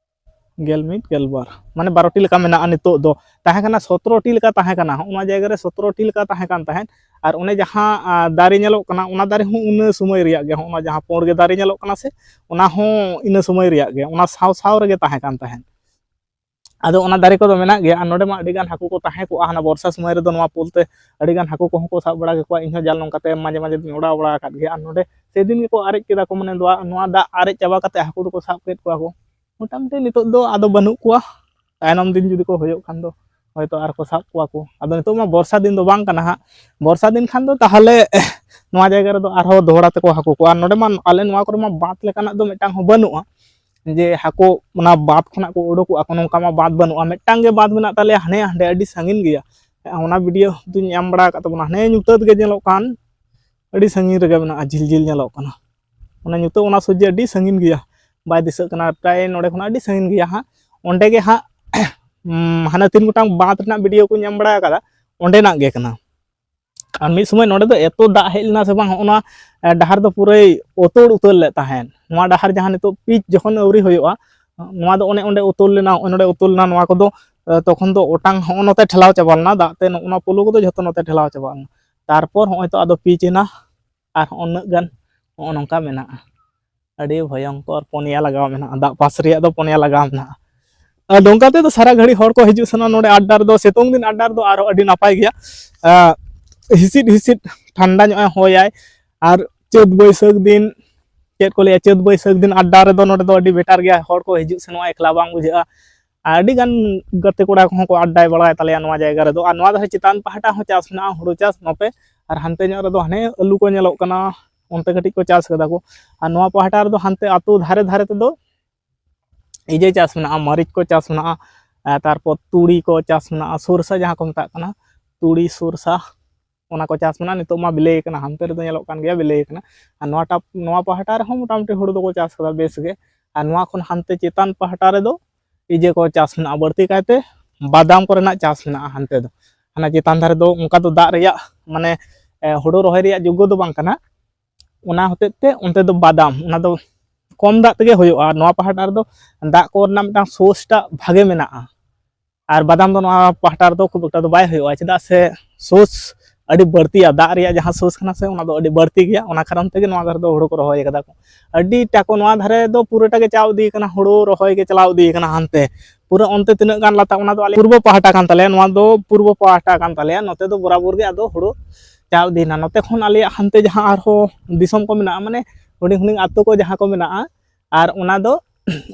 ᱜᱮᱞ ᱢᱤᱫ, ᱜᱮᱞ ᱵᱟᱨ, ᱢᱟᱱᱮ ᱵᱟᱨᱚ ᱴᱤ ᱞᱮᱠᱟ ᱢᱮᱱᱟᱜᱼᱟ ᱱᱤᱛᱚᱜ ᱫᱚ᱾ ᱛᱟᱦᱮᱸ ᱠᱟᱱᱟ ᱥᱚᱛᱨᱚ ᱴᱤ ᱞᱮᱠᱟ ᱛᱟᱦᱮᱸ ᱠᱟᱱᱟ, ᱦᱚᱸᱜᱼᱚ ᱱᱚᱣᱟ ᱡᱟᱭᱜᱟ ᱨᱮ ᱥᱚᱛᱨᱚ ᱴᱤ ᱞᱮᱠᱟ ᱛᱟᱦᱮᱸ ᱠᱟᱱ ᱛᱟᱦᱮᱸᱫ᱾ ᱟᱨ ᱚᱱᱮ ᱡᱟᱦᱟᱸ, ᱟ, ᱫᱟᱨᱮ ᱧᱮᱞᱚᱜ ᱠᱟᱱᱟ, ᱚᱱᱟ ᱫᱟᱨᱮ ᱦᱚᱸ ᱤᱱᱟᱹ ᱥᱚᱢᱚᱭ ᱨᱮᱭᱟᱜ ᱜᱮ, ᱦᱚᱸᱜᱼᱚ ᱱᱚᱣᱟ ᱡᱟᱦᱟᱸ ᱯᱩᱸᱰ ᱜᱮ ᱫᱟᱨᱮ ᱧᱮᱞᱚᱜ ᱠᱟᱱᱟ ᱥᱮ, ᱚᱱᱟ ᱦᱚᱸ ᱤᱱᱟᱹ ᱥᱚᱢᱚᱭ ᱨᱮᱭᱟᱜ ᱜᱮ, ᱚᱱᱟ ᱥᱟᱶ ᱥᱟᱶ ᱨᱮᱜᱮ ᱛᱟᱦᱮᱸ ᱠᱟᱱ ᱛᱟᱦᱮᱸᱫ᱾ ᱟᱫᱚ ᱚᱱᱟ ᱫᱟᱨᱮ ᱠᱚᱫᱚ ᱢᱮᱱᱟᱜ ᱜᱮᱭᱟ᱾ ᱟᱨ ᱱᱚᱰᱮ ᱢᱟ ᱟᱹᱰᱤ ᱜᱟᱱ ᱦᱟᱹᱠᱩ ᱠᱚ ᱛᱟᱦᱮᱸ ᱠᱚᱜᱼᱟ, ᱦᱟᱱᱟ ᱵᱚᱨᱥᱟ ᱥᱚᱢᱚᱭ ᱨᱮᱫᱚ ᱱᱚᱣᱟ ᱯᱳᱞ ᱛᱮ ᱟᱹᱰᱤ ᱜᱟᱱ ᱦᱟᱹᱠᱩ ᱠᱚᱦᱚᱸ ᱠᱚ ᱥᱟᱵ ᱵᱟᱲᱟ ᱠᱮᱠᱚᱣᱟ᱾ ᱤᱧ ᱦᱚᱸ ᱡᱟᱞ ᱱᱚᱝᱠᱟ ᱛᱮ ᱢᱟᱡᱷᱮ ᱢᱟᱡᱷᱮ ᱫᱚᱧ ᱚᱰᱟᱣ ᱵᱟᱲᱟ ᱟᱠᱟᱫ ᱜᱮᱭᱟ᱾ ᱟᱨ ᱱᱚᱰᱮ ᱥᱮᱫᱤᱱ ᱜᱮᱠᱚ ᱟᱨᱮᱡ ᱠᱮᱫᱟ ᱠᱚ, ᱢᱟᱱᱮ ᱱᱚᱣᱟ, ᱱᱚᱣᱟ ᱫᱟᱜ ᱟᱨᱮᱡ ᱪᱟᱵᱟ ᱠᱟᱛᱮ ᱦᱟᱹᱠᱩ ᱫᱚᱠᱚ ᱥᱟᱵ ᱠᱮᱫ ᱠᱚᱣᱟ ᱠᱚ᱾ ᱢᱚᱴᱟᱢᱩᱴᱤ ᱱᱤᱛᱚᱜ ᱫᱚ ᱟᱫᱚ ᱵᱟᱹᱱᱩᱜ ᱠᱚᱣᱟ, ᱛᱟᱭᱱᱚᱢ ᱫᱤᱱ ᱡᱩᱫᱤ ᱠᱚ ᱦᱩᱭᱩᱜ ᱠᱷᱟᱱ ᱫᱚ ᱦᱚᱭᱛᱳ ᱟᱨ ᱠᱚ ᱥᱟᱵ ᱠᱚᱣᱟ ᱠᱚ᱾ ᱟᱫᱚ ᱱᱤᱛᱚᱜ ᱢᱟ ᱵᱚᱨᱥᱟ ᱫᱤᱱ ᱫᱚ ᱵᱟᱝ ᱠᱟᱱᱟ ᱦᱟᱸᱜ, ᱵᱚᱨᱥᱟ ᱫᱤᱱ ᱠᱷᱟᱱ ᱫᱚ ᱛᱟᱦᱚᱞᱮ ᱱᱚᱣᱟ ᱡᱟᱭᱜᱟ ᱨᱮᱫᱚ ᱟᱨᱦᱚᱸ ᱫᱚᱦᱲᱟ ᱛᱮᱠᱚ ᱦᱟᱹᱠᱩ ᱠᱚᱣᱟ᱾ ᱟᱨ ᱱᱚᱰᱮ ᱢᱟ ᱟᱞᱮ ᱱᱚᱣᱟ ᱠᱚᱨᱮ ᱢᱟ ᱵᱟᱸᱫᱷ ᱞᱮᱠᱟᱱᱟᱜ ᱫᱚ ᱢᱤᱫᱴᱟᱝ ᱦᱚᱸ ᱵᱟᱹᱱᱩᱜᱼᱟ, ᱡᱮ ᱦᱟᱹᱠᱩ ᱚᱱᱟ ᱵᱟᱸᱫᱷ ᱠᱷᱚᱱᱟᱜ ᱠᱚ ᱩᱰᱩᱠᱚᱜᱼᱟ ᱠᱚ, ᱱᱚᱝᱠᱟ ᱢᱟ ᱵᱟᱸᱫᱷ ᱵᱟᱹᱱᱩᱜᱼᱟ᱾ ᱢᱤᱫᱴᱟᱝ ᱜᱮ ᱵᱟᱸᱫᱷ ᱢᱮᱱᱟᱜ ᱛᱟᱞᱮᱭᱟ, ᱦᱟᱱᱮ ᱦᱟᱸᱰᱮ ᱟᱹᱰᱤ ᱥᱟᱺᱜᱤᱧ ᱜᱮᱭᱟ᱾ ᱚᱱᱟ ᱵᱷᱤᱰᱤᱭᱳ ᱫᱩᱧ ᱮᱢ ᱵᱟᱲᱟ ᱟᱠᱟᱫ ᱛᱟᱵᱚᱱᱟ, ᱦᱟᱱᱮ ᱧᱩᱛᱟᱹᱛ ᱜᱮ ᱧᱮᱞᱚᱜ ᱠᱟᱱ, ᱟᱹᱰᱤ ᱥᱟᱺᱜᱤᱧ ᱨᱮᱜᱮ ᱢᱮᱱᱟᱜᱼᱟ, ᱡᱷᱤᱞ ᱡᱷᱤᱞ ᱧᱮᱞᱚᱜ ᱠᱟᱱᱟ᱾ ᱚᱱᱟ ᱧᱩᱛᱟᱹᱛ ᱚᱱᱟ ᱥᱚᱡᱷᱮ ᱟᱹᱰᱤ ᱥᱟᱺᱜᱤᱧ ᱜᱮᱭᱟ, ᱵᱟᱭ ᱫᱤᱥᱟᱹᱜ ᱠᱟᱱᱟ, ᱯᱨᱟᱭ ᱱᱚᱰᱮ ᱠᱷᱚᱱᱟᱜ ᱟᱹᱰᱤ ᱥᱟᱺᱜᱤᱧ ᱜᱮᱭᱟ ᱦᱟᱸᱜ᱾ ᱚᱸᱰᱮ ᱜᱮ ᱦᱟᱸᱜ, ᱩᱢ, ᱦᱟᱱᱮ ᱛᱤᱱ ᱜᱚᱴᱟᱝ ᱵᱟᱸᱫᱷ ᱨᱮᱱᱟᱜ ᱵᱷᱤᱰᱤᱭᱳ ᱠᱚᱧ ᱮᱢ ᱵᱟᱲᱟ ᱟᱠᱟᱫᱟ, ᱚᱸᱰᱮᱱᱟᱜ ᱜᱮ ᱠᱟᱱᱟ᱾ ᱟᱨ ᱢᱤᱫ ᱥᱚᱢᱚᱭ ᱱᱚᱰᱮ ᱫᱚ ᱮᱛᱚ ᱫᱟᱜ ᱦᱮᱡ ᱞᱮᱱᱟ ᱥᱮ ᱵᱟᱝ, ᱦᱚᱸᱜᱼᱚ ᱱᱚᱣᱟ, ᱮ, ᱰᱟᱦᱟᱨ ᱫᱚ ᱯᱩᱨᱟᱹᱭ ᱚᱛᱚᱲ ᱩᱛᱟᱹᱨ ᱞᱮᱫ ᱛᱟᱦᱮᱸᱫ᱾ ᱱᱚᱣᱟ ᱰᱟᱦᱟᱨ ᱡᱟᱦᱟᱸ ᱱᱤᱛᱚᱜ ᱯᱤᱪ ᱡᱚᱠᱷᱚᱱ ᱟᱹᱣᱨᱤ ᱦᱩᱭᱩᱜᱼᱟ, ᱱᱚᱣᱟ ᱫᱚ ᱚᱱᱮ ᱚᱸᱰᱮ ᱩᱛᱩᱞ ᱞᱮᱱᱟ, ᱱᱚᱜᱼᱚᱭ ᱱᱚᱰᱮ ᱩᱛᱩᱞ ᱞᱮᱱᱟ, ᱱᱚᱣᱟ ᱠᱚᱫᱚ ᱛᱚᱠᱷᱚᱱ ᱫᱚ ᱚᱴᱟᱝ ᱦᱚᱸᱜᱼᱚ ᱱᱚᱛᱮ ᱴᱷᱮᱞᱟᱣ ᱪᱟᱵᱟ ᱞᱮᱱᱟ ᱫᱟᱜ ᱛᱮ᱾ ᱱᱚᱜᱼᱚ ᱱᱚᱣᱟ ᱯᱳᱞᱳ ᱠᱚᱫᱚ ᱡᱷᱚᱛᱚ ᱱᱚᱛᱮ ᱴᱷᱮᱞᱟᱣ ᱪᱟᱵᱟ ᱞᱮᱱᱟ᱾ ᱛᱟᱨᱯᱚᱨ ᱦᱚᱸᱜᱼᱚᱭ ᱛᱚ ᱟᱫᱚ ᱯᱤᱪ ᱮᱱᱟ᱾ ᱟᱨ ᱩᱱᱟᱹᱜ ᱜᱟᱱ ᱱᱚᱜᱼᱚ ᱱᱚᱝᱠᱟ ᱢᱮᱱᱟᱜᱼᱟ᱾ ᱟᱹᱰᱤ ᱵᱷᱚᱭᱚᱝᱠᱚᱨ ᱯᱚᱱᱭᱟ ᱞᱟᱜᱟᱣ ᱢᱮᱱᱟᱜᱼᱟ, ᱫᱟᱜ ᱯᱟᱥ ᱨᱮᱭᱟᱜ ᱫᱚ ᱯᱚᱱᱭᱟ ᱞᱟᱜᱟᱣ ᱢᱮᱱᱟᱜᱼᱟ᱾ ᱟᱨ ᱱᱚᱝᱠᱟ ᱛᱮᱫᱚ ᱥᱟᱨᱟ ᱜᱷᱟᱹᱲᱤ ᱦᱚᱲ ᱠᱚ ᱦᱤᱡᱩᱜ ᱥᱮᱱᱚᱜᱼᱟ ᱱᱚᱰᱮ ᱟᱰᱰᱟ ᱨᱮᱫᱚ᱾ ᱥᱤᱛᱩᱝ ᱫᱤᱱ ᱟᱰᱰᱟ ᱨᱮᱫᱚ ᱟᱨᱦᱚᱸ ᱟᱹᱰᱤ ᱱᱟᱯᱟᱭ ᱜᱮᱭᱟ᱾ ᱟᱸ, ᱦᱤᱥᱤᱫ ᱦᱤᱥᱤᱫ ᱴᱷᱟᱱᱰᱟ ᱧᱚᱜ ᱮ ᱦᱚᱭᱟᱭ᱾ ᱟᱨ ᱪᱟᱹᱛ ᱵᱟᱹᱭᱥᱟᱹᱠᱷ ᱫᱤᱱ, ᱪᱮᱫ ᱠᱚ ᱞᱟᱹᱭᱟ, ᱪᱟᱹᱛ ᱵᱟᱹᱭᱥᱟᱹᱠᱷ ᱫᱤᱱ ᱟᱰᱰᱟ ᱨᱮᱫᱚ ᱱᱚᱰᱮ ᱫᱚ ᱟᱹᱰᱤ ᱵᱮᱴᱟᱨ ᱜᱮᱭᱟ᱾ ᱦᱚᱲ ᱠᱚ ᱦᱤᱡᱩᱜ ᱥᱮᱱᱚᱜᱼᱟ, ᱮᱠᱞᱟ ᱵᱟᱝ ᱵᱩᱡᱷᱟᱹᱜᱼᱟ᱾ ᱟᱹᱰᱤ ᱜᱟᱱ ᱜᱟᱛᱮ ᱠᱚᱲᱟ ᱠᱚᱦᱚᱸ ᱠᱚ ᱟᱰᱰᱟᱭ ᱵᱟᱲᱟᱭ ᱛᱟᱞᱮᱭᱟ ᱱᱚᱣᱟ ᱡᱟᱭᱜᱟ ᱨᱮᱫᱚ᱾ ᱟᱨ ᱱᱚᱣᱟ ᱫᱷᱟᱨᱮ ᱪᱮᱛᱟᱱ ᱯᱟᱦᱴᱟ ᱦᱚᱸ ᱪᱟᱥ ᱢᱮᱱᱟᱜᱼᱟ, ᱦᱩᱲᱩ ᱪᱟᱥ ᱱᱚᱛᱮ᱾ ᱟᱨ ᱦᱟᱱᱛᱮ ᱧᱚᱜ ᱨᱮᱫᱚ ᱦᱟᱱᱮ ᱟᱹᱞᱩ ᱠᱚ ᱧᱮᱞᱚᱜ ᱠᱟᱱᱟ, ᱚᱱᱛᱮ ᱠᱟᱹᱴᱤᱡ ᱠᱚ ᱪᱟᱥ ᱠᱟᱫᱟ ᱠᱚ᱾ ᱟᱨ ᱱᱚᱣᱟ ᱯᱟᱦᱴᱟ ᱨᱮᱫᱚ ᱦᱟᱱᱛᱮ ᱟᱹᱛᱩ ᱫᱷᱟᱨᱮ ᱫᱷᱟᱨᱮ ᱛᱮᱫᱚ ᱤᱭᱟᱹ ᱪᱟᱥ ᱢᱮᱱᱟᱜᱼᱟ, ᱢᱟᱹᱨᱤᱪ ᱠᱚ ᱪᱟᱥ ᱢᱮᱱᱟᱜᱼᱟ, ᱟᱨ ᱛᱟᱨᱯᱚᱨ ᱛᱩᱲᱤ ᱠᱚ ᱪᱟᱥ ᱢᱮᱱᱟᱜᱼᱟ, ᱥᱚᱨᱥᱟ ᱡᱟᱦᱟᱸ ᱠᱚ ᱢᱮᱛᱟᱜ ᱠᱟᱱᱟ, ᱛᱩᱲᱤ, ᱥᱚᱨᱥᱟ, ᱚᱱᱟ ᱠᱚ ᱪᱟᱥ ᱢᱮᱱᱟᱜᱼᱟ᱾ ᱱᱤᱛᱚᱜ ᱢᱟ ᱵᱤᱞᱤ ᱠᱟᱱᱟ, ᱦᱟᱱᱛᱮ ᱨᱮᱫᱚ ᱧᱮᱞᱚᱜ ᱠᱟᱱ ᱜᱮᱭᱟ ᱵᱤᱞᱤ ᱠᱟᱱᱟ᱾ ᱟᱨ ᱱᱚᱣᱟᱴᱟᱜ, ᱱᱚᱣᱟ ᱯᱟᱦᱴᱟ ᱨᱮᱦᱚᱸ ᱢᱚᱴᱟᱢᱩᱴᱤ ᱦᱩᱲᱩ ᱫᱚᱠᱚ ᱪᱟᱥ ᱠᱟᱫᱟ ᱵᱮᱥ ᱜᱮ᱾ ᱟᱨ ᱱᱚᱣᱟ ᱠᱷᱚᱱ ᱦᱟᱱᱛᱮ ᱪᱮᱛᱟᱱ ᱯᱟᱦᱴᱟ ᱨᱮᱫᱚ ᱤᱭᱟᱹ ᱠᱚ ᱪᱟᱥ ᱢᱮᱱᱟᱜᱼᱟ, ᱵᱟᱹᱲᱛᱤ ᱠᱟᱭᱛᱮ ᱵᱟᱫᱟᱢ ᱠᱚᱨᱮᱱᱟᱜ ᱪᱟᱥ ᱢᱮᱱᱟᱜᱼᱟ ᱦᱟᱱᱛᱮ ᱫᱚ᱾ ᱦᱟᱱᱟ ᱪᱮᱛᱟᱱ ᱫᱷᱟᱨᱮ ᱫᱚ ᱚᱱᱠᱟ ᱫᱚ ᱫᱟᱜ ᱨᱮᱭᱟᱜ, ᱢᱟᱱᱮ, ᱮ, ᱦᱩᱲᱩ ᱨᱚᱦᱚᱭ ᱨᱮᱭᱟᱜ ᱡᱳᱜᱽᱜᱚ ᱫᱚ ᱵᱟᱝ ᱠᱟᱱᱟ᱾ ᱚᱱᱟ ᱦᱚᱛᱮᱡ ᱛᱮ ᱚᱱᱛᱮ ᱫᱚ ᱵᱟᱫᱟᱢ, ᱚᱱᱟ ᱫᱚ ᱠᱚᱢ ᱫᱟᱜ ᱛᱮᱜᱮ ᱦᱩᱭᱩᱜᱼᱟ᱾ ᱟᱨ ᱱᱚᱣᱟ ᱯᱟᱦᱴᱟ ᱨᱮᱫᱚ ᱫᱟᱜ ᱠᱚ ᱨᱮᱱᱟᱜ ᱢᱤᱫᱴᱟᱝ ᱥᱳᱨᱥ ᱴᱟᱜ ᱵᱷᱟᱜᱮ ᱢᱮᱱᱟᱜᱼᱟ᱾ ᱟᱨ ᱵᱟᱫᱟᱢ ᱫᱚ ᱱᱚᱣᱟ ᱯᱟᱦᱴᱟ ᱨᱮᱫᱚ ᱠᱷᱩᱵ ᱮᱠᱴᱟ ᱫᱚ ᱵᱟᱭ ᱦᱩᱭᱩᱜᱼᱟ, ᱪᱮᱫᱟᱜ ᱥᱮ ᱥᱳᱨᱥ ᱟᱹᱰᱤ ᱵᱟᱹᱲᱛᱤᱭᱟ, ᱫᱟᱜ ᱨᱮᱭᱟᱜ ᱡᱟᱦᱟᱸ ᱥᱳᱨᱥ ᱠᱟᱱᱟ ᱥᱮ, ᱚᱱᱟ ᱫᱚ ᱟᱹᱰᱤ ᱵᱟᱹᱲᱛᱤ ᱜᱮᱭᱟ᱾ ᱚᱱᱟ ᱠᱟᱨᱚᱱ ᱛᱮᱜᱮ ᱱᱚᱣᱟ ᱫᱷᱟᱨᱮ ᱫᱚ ᱦᱩᱲᱩ ᱠᱚ ᱨᱚᱦᱚᱭ ᱠᱟᱫᱟ ᱠᱚ᱾ ᱟᱹᱰᱤᱴᱟ ᱠᱚ ᱱᱚᱣᱟ ᱫᱷᱟᱨᱮ ᱫᱚ ᱯᱩᱨᱟᱹᱴᱟ ᱜᱮ ᱪᱟᱣ ᱤᱫᱤ ᱠᱟᱱᱟ, ᱦᱩᱲᱩ ᱨᱚᱦᱚᱭ ᱜᱮ ᱪᱟᱞᱟᱣ ᱤᱫᱤ ᱠᱟᱱᱟ ᱦᱟᱱᱛᱮ᱾ ᱯᱩᱨᱟᱹ ᱚᱱᱛᱮ ᱛᱤᱱᱟᱹᱜ ᱜᱟᱱ ᱞᱟᱛᱟ, ᱚᱱᱟ ᱫᱚ ᱟᱞᱮ ᱯᱩᱨᱵᱚ ᱯᱟᱦᱴᱟ ᱠᱟᱱ ᱛᱟᱞᱮᱭᱟ, ᱱᱚᱣᱟ ᱫᱚ ᱯᱩᱨᱵᱚ ᱯᱟᱦᱴᱟ ᱠᱟᱱ ᱛᱟᱞᱮᱭᱟ᱾ ᱱᱚᱛᱮ ᱫᱚ ᱵᱚᱨᱟᱵᱚᱨ ᱜᱮ ᱟᱫᱚ ᱦᱩᱲᱩ ᱪᱟᱣ ᱤᱫᱤᱭᱮᱱᱟ᱾ ᱱᱚᱛᱮ ᱠᱷᱚᱱ ᱟᱞᱮᱭᱟᱜ ᱦᱟᱱᱛᱮ ᱡᱟᱦᱟᱸ ᱟᱨᱦᱚᱸ ᱫᱤᱥᱚᱢ ᱠᱚ ᱢᱮᱱᱟᱜᱼᱟ, ᱢᱟᱱᱮ ᱦᱩᱰᱤᱧ ᱦᱩᱰᱤᱧ ᱟᱹᱛᱩ ᱠᱚ ᱡᱟᱦᱟᱸ ᱠᱚ ᱢᱮᱱᱟᱜᱼᱟ, ᱟᱨ ᱚᱱᱟ ᱫᱚ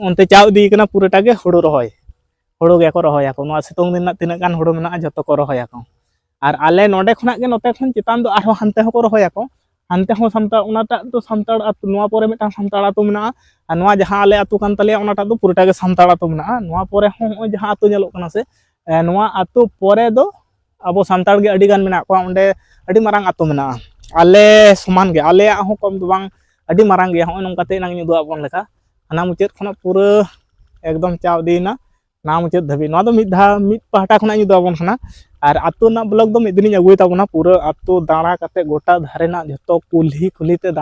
ᱚᱱᱛᱮ ᱪᱟᱣ ᱤᱫᱤ ᱠᱟᱱᱟ ᱯᱩᱨᱟᱹᱴᱟ ᱜᱮ ᱦᱩᱲᱩ ᱨᱚᱦᱚᱭ᱾ ᱦᱩᱲᱩ ᱜᱮᱠᱚ ᱨᱚᱦᱚᱭᱟᱠᱚ᱾ ᱱᱚᱣᱟ ᱥᱤᱛᱩᱝ ᱫᱤᱱ ᱨᱮᱱᱟᱜ ᱛᱤᱱᱟᱹᱜ ᱜᱟᱱ ᱦᱩᱲᱩ ᱢᱮᱱᱟᱜᱼᱟ, ᱡᱚᱛᱚ ᱠᱚ ᱨᱚᱦᱚᱭᱟᱠᱚ᱾ ᱟᱨ ᱟᱞᱮ ᱱᱚᱰᱮ ᱠᱷᱚᱱᱟᱜ ᱜᱮ ᱱᱚᱛᱮ ᱠᱷᱚᱱ ᱪᱮᱛᱟᱱ ᱫᱚ ᱟᱨᱦᱚᱸ ᱦᱟᱱᱛᱮ ᱦᱚᱸᱠᱚ ᱨᱚᱦᱚᱭᱟᱠᱚ᱾ ᱦᱟᱱᱛᱮ ᱦᱚᱸ ᱥᱟᱱᱛᱟᱲ, ᱚᱱᱟᱴᱟᱜ ᱫᱚ ᱥᱟᱱᱛᱟᱲ ᱟᱹᱛᱩ, ᱱᱚᱣᱟ ᱯᱚᱨᱮ ᱢᱤᱫᱴᱟᱝ ᱥᱟᱱᱛᱟᱲ ᱟᱹᱛᱩ ᱢᱮᱱᱟᱜᱼᱟ᱾ ᱟᱨ ᱱᱚᱣᱟ ᱡᱟᱦᱟᱸ ᱟᱞᱮ ᱟᱹᱛᱩ ᱠᱟᱱ ᱛᱟᱞᱮᱭᱟ, ᱚᱱᱟᱴᱟᱜ ᱫᱚ ᱯᱩᱨᱟᱹᱴᱟ ᱜᱮ ᱥᱟᱱᱛᱟᱲ ᱟᱹᱛᱩ ᱢᱮᱱᱟᱜᱼᱟ᱾ ᱱᱚᱣᱟ ᱯᱚᱨᱮ ᱦᱚᱸ ᱱᱚᱜᱼᱚᱭ ᱡᱟᱦᱟᱸ ᱟᱹᱛᱩ ᱧᱮᱞᱚᱜ ᱠᱟᱱᱟ ᱥᱮ, ᱮ, ᱱᱚᱣᱟ ᱟᱹᱛᱩ ᱯᱚᱨᱮ ᱫᱚ ᱟᱵᱚ ᱥᱟᱱᱛᱟᱲ ᱜᱮ ᱟᱹᱰᱤ ᱜᱟᱱ ᱢᱮᱱᱟᱜ ᱠᱚᱣᱟ᱾ ᱚᱸᱰᱮ ᱟᱹᱰᱤ ᱢᱟᱨᱟᱝ ᱟᱹᱛᱩ ᱢᱮᱱᱟᱜᱼᱟ, ᱟᱞᱮ ᱥᱚᱢᱟᱱ ᱜᱮ, ᱟᱞᱮᱭᱟᱜ ᱦᱚᱸ ᱠᱚᱢ ᱫᱚ ᱵᱟᱝ, ᱟᱹᱰᱤ ᱢᱟᱨᱟᱝ ᱜᱮᱭᱟ᱾ ᱦᱚᱸᱜᱼᱚᱭ ᱱᱚᱝᱠᱟ ᱛᱮ ᱮᱱᱟᱝ ᱤᱧ ᱩᱫᱩᱜ ᱟᱫ ᱵᱚᱱ ᱞᱮᱠᱟ, ᱦᱟᱱᱟ ᱢᱩᱪᱟᱹᱫ ᱠᱷᱚᱱᱟᱜ ᱯᱩᱨᱟᱹ ᱮᱠᱫᱚᱢ ᱪᱟᱣ ᱤᱫᱤᱭᱮᱱᱟ ᱱᱟᱣᱟ ᱢᱩᱪᱟᱹᱫ ᱫᱷᱟᱹᱵᱤᱡ᱾ ᱱᱚᱣᱟ ᱫᱚ ᱢᱤᱫ ᱫᱷᱟᱣ, ᱢᱤᱫ ᱯᱟᱦᱴᱟ ᱠᱷᱚᱱᱟᱜ ᱤᱧ ᱩᱫᱩᱜ ᱟᱵᱚᱱ ᱠᱟᱱᱟ᱾ ᱟᱨ ᱟᱹᱛᱩ ᱨᱮᱱᱟᱜ ᱵᱞᱚᱜ ᱫᱚ ᱢᱤᱫ ᱫᱤᱱᱤᱧ ᱟᱹᱜᱩᱭ ᱛᱟᱵᱚᱱᱟ, ᱯᱩᱨᱟᱹ ᱟᱹᱛᱩ ᱫᱟᱬᱟ ᱠᱟᱛᱮ ᱜᱚᱴᱟ ᱫᱷᱟᱨᱮ ᱨᱮᱱᱟᱜ ᱡᱷᱚᱛᱚ ᱠᱩᱞᱦᱤ ᱠᱩᱞᱦᱤ ᱛᱮ ᱫᱟᱬᱟ